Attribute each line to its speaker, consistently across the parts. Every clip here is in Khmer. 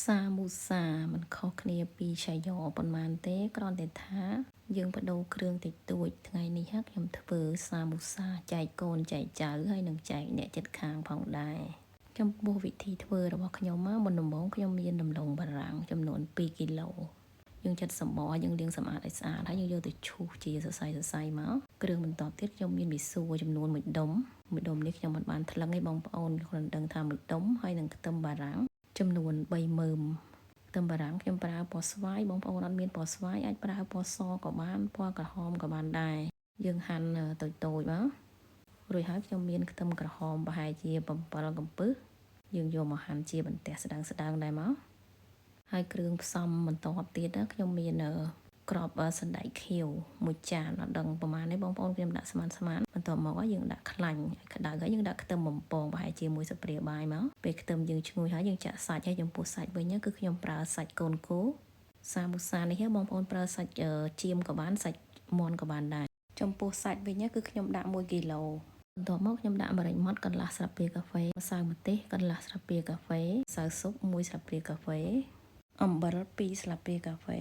Speaker 1: សាមូសាមិនខុសគ្នាពីឆៃយ៉ប៉ុន្មានទេគ្រាន់តែថាយើងបដូរគ្រឿងតិចតួចថ្ងៃនេះខ្ញុំធ្វើសាមូសាចែកកូនចែកចៅហើយនឹងចែកអ្នកជិតខាងផងដែរចំពោះវិធីធ្វើរបស់ខ្ញុំមុនដំបូងខ្ញុំមានដំឡូងបារាំងចំនួន2គីឡូយើងចិតសម្បកយើងលាងសម្អាតឲ្យស្អាតហើយយើងយកទៅឈូសជាសរសៃសរសៃមកគ្រឿងបន្តទៀតខ្ញុំមានមីសួរចំនួនមួយដុំមួយដុំនេះខ្ញុំមិនបានថ្លឹងទេបងប្អូនគ្រាន់ដឹងថាមួយដុំហើយនឹងខ្ទឹមបារាំងចំនួន30000ខ្ទឹមបារាំងខ្ញុំប្រើពណ៌ស្វាយបងប្អូនអត់មានពណ៌ស្វាយអាចប្រើពណ៌សក៏បានពណ៌ក្រហមក៏បានដែរយើងហាន់តូចតូចមករួចហើយខ្ញុំមានខ្ទឹមក្រហមប្រហែលជា7កំពឹសយើងយកមកហាន់ជាបន្ទះស្ដើងស្ដើងដែរមកហើយគ្រឿងផ្សំបន្តទៀតខ្ញុំមានក្របសណ្តែកខៀវមួយចានអត់ដឹងប្រហែលទេបងប្អូនខ្ញុំដាក់ស្មានស្មានបន្ទាប់មកយើងដាក់ខ្លាញ់ឲ្យក្តៅហើយយើងដាក់ខ្ទឹមបំពងប្រហែលជាមួយស្លាបព្រាបាយមកពេលខ្ទឹមយើងឈ្ងុយហើយយើងចាក់សាច់ហើយចំពោះសាច់វិញគឺខ្ញុំប្រើសាច់កូនគោសាមូសានេះបងប្អូនប្រើសាច់ចៀមក៏បានសាច់មាន់ក៏បានដែរចំពោះសាច់វិញគឺខ្ញុំដាក់1គីឡូបន្ទាប់មកខ្ញុំដាក់ម្រេចម៉ដ្ឋកន្លះស្លាបព្រាកាហ្វេម្សៅម្ទេសកន្លះស្លាបព្រាកាហ្វេម្សៅស៊ុប1ស្លាបព្រាកាហ្វេអំបិល2ស្លាបព្រាកាហ្វេ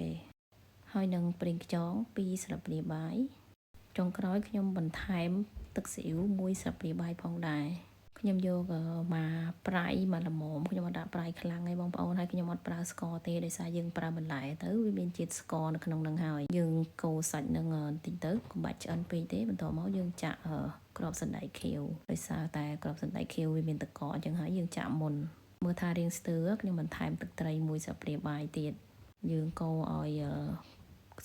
Speaker 1: ហើយនឹងប្រេងខ្យង2ស្លាបព្រាបាយចុងក្រោយខ្ញុំបន្ថែមទឹកស៊ីអ៊ីវ1ស្លាបព្រាបាយផងដែរខ្ញុំយកមកប្រៃមកល្មមខ្ញុំអត់ដាក់ប្រៃខ្លាំងទេបងប្អូនហើយខ្ញុំអត់ប្រើស្ករទេដោយសារយើងប្រើបន្លែទៅវាមានជាតិស្ករនៅក្នុងនឹងហើយយើងកូរសាច់នឹងបន្តិចទៅកុំបាច់ឆ្អិនពេកទេបន្ទាប់មកយើងចាក់ក្របសណ្តែកខៀវដោយសារតែក្របសណ្តែកខៀវវាមានទឹកកកអញ្ចឹងហើយយើងចាក់មុនមើលថារៀងស្ទើរខ្ញុំបន្ថែមទឹកត្រីមួយស្លាបព្រាបាយទៀតយើងកូរឲ្យ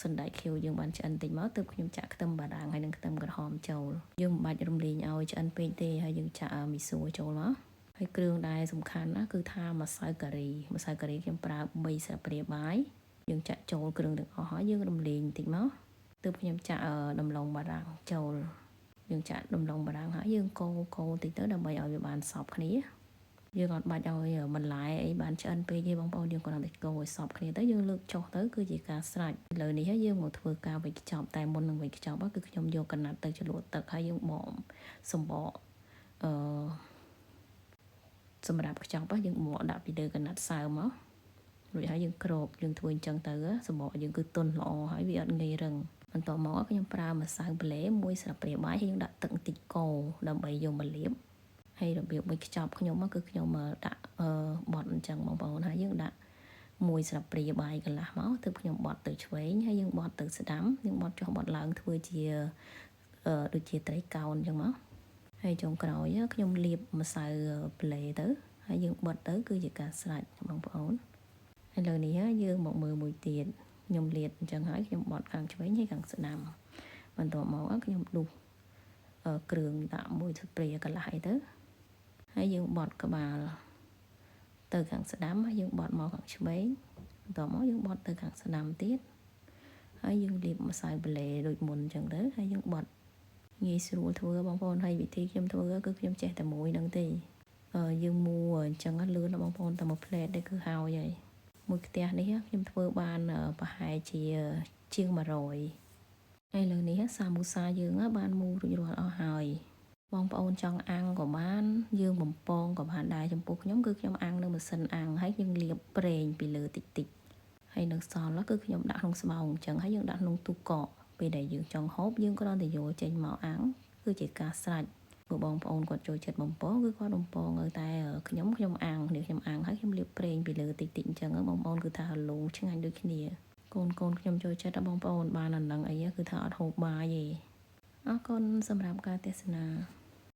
Speaker 1: សណ្តែកខៀវយើងបានឆ្អិនតិចមកទើបខ្ញុំចាក់ខ្ទឹមបារាំងហើយនិងខ្ទឹមក្រហមចូលយើងមិនបាច់រំលីងឲ្យឆ្អិនពេកទេហើយយើងចាក់មីសួរចូលមកហើយគ្រឿងដែលសំខាន់ណាគឺថាម្សៅការីម្សៅការីខ្ញុំប្រើ3ស្លាបព្រាបាយយើងចាក់ចូលគ្រឿងទាំងអស់ហើយយើងរំលីងបន្តិចមកទើបខ្ញុំចាក់ដំឡូងបារាំងចូលយើងចាក់ដំឡូងបារាំងហើយយើងកូរកូរតិចទៅដើម្បីឲ្យវាបានសព្វគ្នាយើងអត់បាច់ឲ្យបន្លែអីបានឆ្អិនពេកទេបងប្អូនយើងគ្រាន់តែកូរឲ្យសព្វគ្នាទៅយើងលើកចុះទៅគឺជាការស្រេចឥឡូវនេះយើងមកធ្វើការវេចខ្ចប់តែមុននឹងវេចខ្ចប់គឺខ្ញុំយកកណាត់ទៅជ្រលក់ទឹកហើយយើងបកសម្បកអឺសម្រាប់ខ្ចប់យើងបកដាក់ពីលើកណាត់សើមមករួចហើយយើងគ្របយើងធ្វើអញ្ចឹងទៅសម្បកយើងគឺទន់ល្អហើយវាអត់ងាយរឹងបន្ទាប់មកខ្ញុំប្រើម្សៅប្លេមួយស្លាបព្រាបាយហើយយើងដាក់ទឹកបន្តិចកូរដើម្បីយកមកលាបហើយរបៀបវេចខ្ចប់ខ្ញុំគឺខ្ញុំដាក់បត់អញ្ចឹងបងប្អូនហើយយើងដាក់មួយស្លាបព្រាបាយកន្លះមកទើបខ្ញុំបត់ទៅឆ្វេងហើយយើងបត់ទៅស្ដាំយើងបត់ចុះបត់ឡើងធ្វើជាដូចជាត្រីកោណអញ្ចឹងមកហើយចុងក្រោយខ្ញុំលាបម្សៅប្លេទៅហើយយើងបត់ទៅគឺជាការស្រេចបងប្អូនឥឡូវនេះយើងមកមើលមួយទៀតខ្ញុំលាបអញ្ចឹងហើយខ្ញុំបត់ខាងឆ្វេងហើយខាងស្ដាំបន្ទាប់មកខ្ញុំដុសគ្រឿងដាក់មួយស្ព្រាកន្លះអីទៅហើយយើងបត់ក្បាលទៅខាងស្ដាំហើយយើងបត់មកខាងឆ្វេងបន្ទាប់មកយើងបត់ទៅខាងស្ដាំទៀតហើយយើងលាបម្សៅប្លេដូចមុនអញ្ចឹងទៅហើយយើងបត់ងាយស្រួលធ្វើបងប្អូនហើយវិធីខ្ញុំធ្វើគឺខ្ញុំចេះតែមួយហ្នឹងទេយើងមួអញ្ចឹងលឿនណាបងប្អូនតែមួយផ្លែតនេះគឺហើយហើយមួយខ្ទះនេះខ្ញុំធ្វើបានប្រហែលជាជាង100ឥឡូវនេះសាមូសាយើងបានមូរួចរាល់អស់ហើយបងប្អូនចង់អាំងក៏បានយើងបំពងក៏បានដែរចំពោះខ្ញុំគឺខ្ញុំអាំងនៅម៉ាស៊ីនអាំងហើយយើងលាបប្រេងពីលើតិចតិចហើយនៅសល់គឺខ្ញុំដាក់ក្នុងស្បោងអញ្ចឹងហើយយើងដាក់ក្នុងទូកកពេលដែលយើងចង់ហូបយើងគ្រាន់តែយកចេញមកអាំងគឺជាការស្រេចព្រោះបងប្អូនគាត់ចូលចិត្តបំពងគឺគាត់បំពងតែខ្ញុំខ្ញុំអាំងនេះខ្ញុំអាំងហើយខ្ញុំលាបប្រេងពីលើតិចតិចអញ្ចឹងបងប្អូនគឺថាលងឆ្ងាញ់ដូចគ្នាកូនកូនខ្ញុំចូលចិត្តបងប្អូនបានអានឹងអីគឺថាអត់ហូបបាយទេអរគុណសម្រាប់ការទស្សនា។